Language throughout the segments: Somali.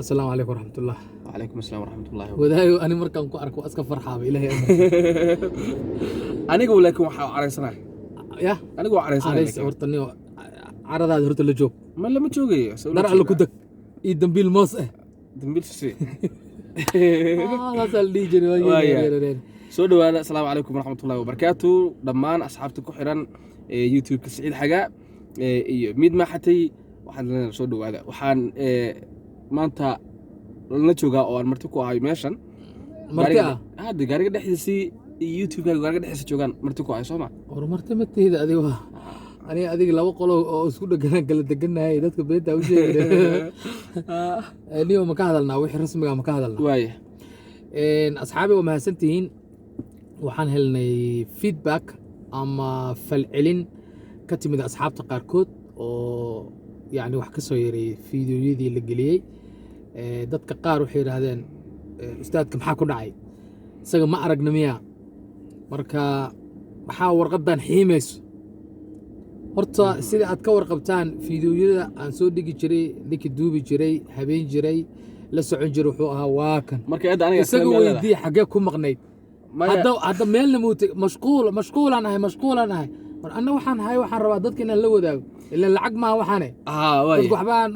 Asalaamu calaykum waraxmatullah. Wacalaykum asalaam waraxmatullahi. Wadaayo, ani markaan ku arko waa iska farxaaba, Ilaahay amar. Anigu laakiin waxaa caraysanahay. Ya. Anigu waa caraysanahay. Carays horta niyo, caradaada horta la joog. Ma lama joogayo. Soo la Dar alle ku joogaa. Deg iyo dambiil moos ah. Dambiil sisi. Ah, saasaa la dhihi jiray waagii. Waaya. Yaryareen. Soo dhawaada, asalaamu calaykum waraxmatullahi wabarakaatu, dhammaan asxaabta ku xiran ee YouTube-ka Siciid Xagaa iyo mid maaxatay, waxaan leenahay soo dhawaada. Waxaan maanta la joogaa oo aan marti ku ahay meeshan. Marti ah? Hadda gaariga dhexdiisii iyo YouTube-ka gaariga dhexdiisa joogaan marti ku ahay, soo ma? War, marti ma tihid adiga. Waa aniga adiga laba qolo oo isku dheganaan kala deganahay. Dadka beenta u sheegay niyo, ma ka hadalnaa wixii rasmiga, ma ka hadalnaa? Waaya. Asxaabi, waa mahadsantihiin. Waxaan helnay feedback ama falcelin ka timid asxaabta qaarkood oo yacni wax ka soo yaray fiidiyoyadii la geliyey. Dadka qaar waxay yidhaahdeen, "Ustaadka maxaa ku dhacay? Isaga ma aragna miya? Marka maxaa warqaddan xiimayso?" Horta sida aad ka warqabtaan, fiidiyoyada aan soo dhigi jiray, ninkii duubi jiray, habeen jiray, la socon jiray wuxuu ahaa waa kan. Marka hadda aniga Isaga weydii xaggee ku maqnayd. Hadda meelna muutay, mashquul, mashquulaan ahay, mashquulaan ahay. War, anna waxaan ahay, waxaan rabaa dadka inaan la wadaago, ila lacag maaha waxaane. Waaya. Dadku waxbaan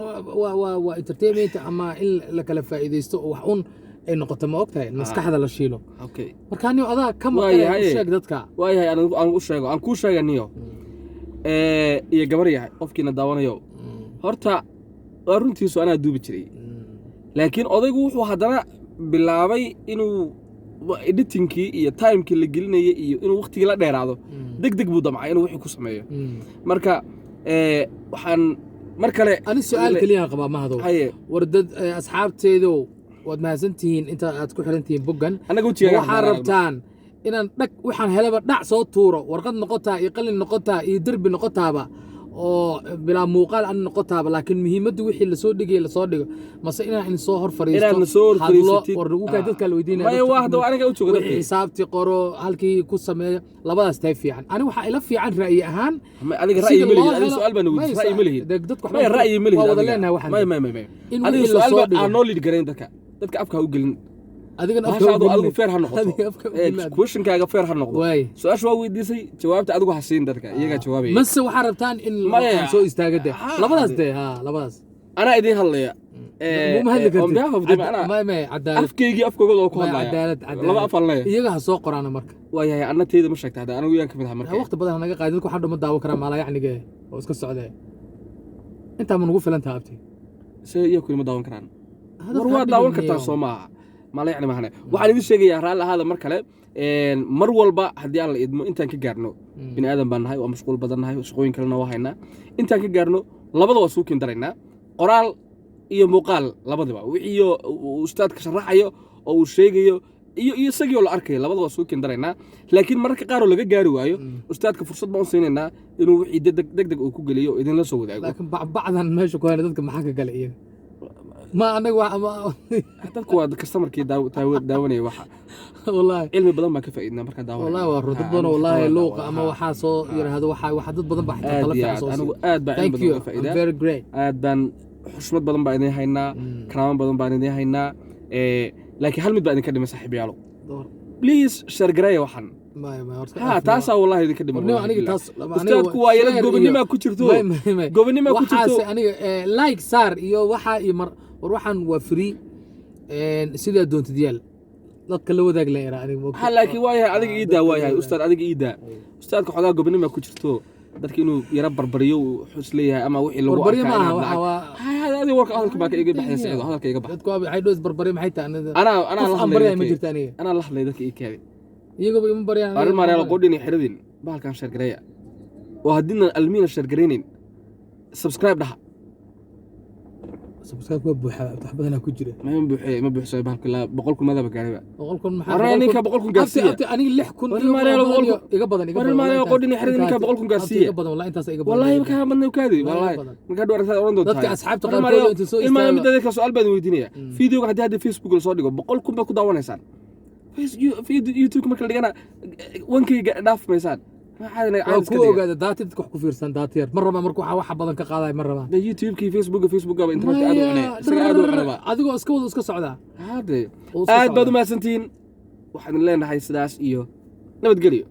waa entertainment ama in la kala faa'iidaysto oo wax un ay noqoto, ma ogtahay, maskaxda la shiilo. Marka anigo adaa ka maqanay, u Waayahay. sheeg dadka. Waayahay, aan u sheego, aan kuu sheega niyo iyo gabar yahay qofkiina daawanayo. Horta waa runtiisu, anaa duubi jiray, laakiin odaygu wuxuu haddana bilaabay inuu editingkii iyo timekii la gelinayay iyo inuu waqtigii la dheeraado. Deg deg buu damcay inuu wixii ku sameeyo. Marka waxaan mar kale Ani su-aal keliyaan qabaa, Mahadow. Haye. War dad, asxaabteedow, waad mahadsantihiin inta aad ku xiran tihiin boggan. Annaga wejigaaga. Waxaad rabtaan inaan dhag waxaan helaba dhac soo tuuro, warqad noqotaa iyo qalin noqotaa iyo derbi noqotaaba oo bilaa muuqaal an noqotaaba, laakiin muhiimaddu wixii lasoo dhigay lasoo dhigo, mase inaan idin soo hor fadhiisto, Inaad na soo hor hadlo, fadhiisatid. War lagu kaa dadka la weydiinaya. Maya, waa hadda waa aniga u jooga Wixii dadkii. xisaabtii qoro, halkii ku sameeyo, labadaas tahay fiican. Ani waxaa ila fiican ra'yi ahaan Adiga sida ra'yi ma loo lihid adiga. Su'aal baan Maya, weydiisay, ra'yi ma lihid. Dadku waxba Maya, ra'yi ma lihid waa wada adiga. leenahay waxaan. Maya, maya, maya, maya. In Adiga wixii su'aal lasoo baa dhigo. aan noo lead garayn dadka. Dadka afka ha u gelin. Adigana afka Bahasha u adigu gelin. Fair ha noqoto. Adiga afka u gelin. Questionkaaga fair ha noqdo. Waay. Su-aasha waa weydiisay, jawaabta adigu ha siin, dadka iyagaa jawaabaya. Mase waxaa rabtaan in Maya. aan soo istaaga de? Ha, Labadaas de, ha, labadaas. Anaa idiin hadlaya. Muma hadli On behalf of them, kartid. Maya, maya, cadaalad. Afkaygii afkooga oo ku Maya, hadlaya. cadaalad, cadaalad. Laba af aan leeyahay. Iyaga ha soo qoraana marka. Waayahay, anna teyda ma sheegta hadda, anigu yaan ka mid ahaa marka. Waqti badan ha naga qaadi, dadku waxaa dhuma daawo karaa maalaa yacnige oo iska socdee. Intaa ma nugu filan taha, abti? Se iya kulima daawan karaan. Dadka War, ha waa daawan dhibin kartaan niyo. Soo maaha mala yacni maahane. Waxaan idin sheegayaa, raalli ahaada mar kale, mar walba haddii aan la idmo intaan ka gaarno, bini aadan baan nahay, waa mashquul badan nahay, shaqooyin kalena waa haynaa. Intaan ka gaarno labada waa suukin daraynaa, qoraal iyo muuqaal labadaba, wixii uu ustaadka sharaxayo oo uu sheegayo iyo isagii oo la arkayo, labada waa suukin daraynaa. Laakiin mararka qaar oo laga gaari waayo, ustaadka fursad baan u siinaynaa inuu wixii deg deg deg uu ku geliyo oo idinla soo wadaago. Laakiin bacbacdan meesha ku hayna dadka maxaa ka gala iyaga? Ma anaga waa ama Dadku waa customerkii daawanaya waxa. Wallaahi. Cilmi badan baan ka faa'iidnaa markaan daawanayno. Wallahi waa run, dad badan Anigu wallahi waa luuqa daawadaa. ama waxaa soo yiraahdo waxa dad badan baa xitaa Aad tala iyo fiican aad soo anigu siiya. aad baa cilmi Thank badan you. uga I'm faa'iidaa. very great. Aad baan xushmad badan baa idin haynaa, karaamo badan baan idin haynaa, laakiin hal mid baa idinka dhimay, saaxiibayaalo. Door. Please share gareeya waxan. Maya, maya, horta Ha, taasaa wallahi idinka dhiman. Warniyo, Wallahi aniga billah. taas aniga Ustaadku waa yara share gobonnimaa ku jirto. May, may, may. Gobonnimaa ku jirto. Waxaase aniga like saar iyo waxa iyo mar, war waxaan waa free. Sidaa doontid yaal, dadka la wadaag la yaraa aniga Ha, laakiin waayahay, adiga ii daa. Waayahay ustaad, adiga ii daa. Ustaadka xogaa gobonnimaa ku jirto, dadka inuu yara barbariyo uu xus leeyahay ama wixii lagu Barbaryo arkaa ma aha, inaad waxa lacag waa Hay, adiga warka hadalka baa ka iga baxaya, Siciido, hadalka iga bax. Dadku waxay dhoos barbaryo maxay tahay? Anaa Qof la aan hadlay baryaya ma dadka. jirto aniga. Anaa la hadlay dadka ii kaaday. Iyagaba ima baryaan. Arrin maarayaal qodhin iyo xiradin, bahalkan share gareeya, oo haddiina almiina share garaynin, subscribe dhaha. Subscribe waa buuxa, wax badanaa ku jira. Ma buuxee, ma buuxsay bahalka, ilaa 100,000 madaba gaarayba. 100,000 maxaa? Warna ninka 100,000 gaarsiiya. Abti, aniga 6,000 Warna maarayaal iga badan, iga Warna badan. maarayaal Wallahi qodhin iyo xiradin, ninka intaas- 100,000 gaarsiiya. Abti, iga badan, wallahi intaas iga badan. Wallahi kaa badna kaadi. Wallahi Wallahi badan. Markaa dhow aragtaa oran doontaa. Dadka asxaabta Warna qaarkood maarayaal inta soo ilmaha istaago. midda dadka su'aal baan weydiinaya. Videoga haddii hadda Facebook la soo dhigo, 100,000 baad ku daawanaysaan. YouTube marka la dhigana wankayga dhaaf maysaan. Maxaa naga Waa caadi iska ku dhiga? ogaada daati dadka wax ku fiirsan, daati yar ma rabaan. Marka waxa badan ka qaadaya ma rabaan. De YouTube-kii, Facebooka ba internetka aad u cunaya, isaga aad u cunaba. Adigoo iska wada, iska socdaa. Hade. Oo iska Aad baad socdaa. U mahadsantihiin. Waxaan leenahay sidaas iyo nabadgelyo.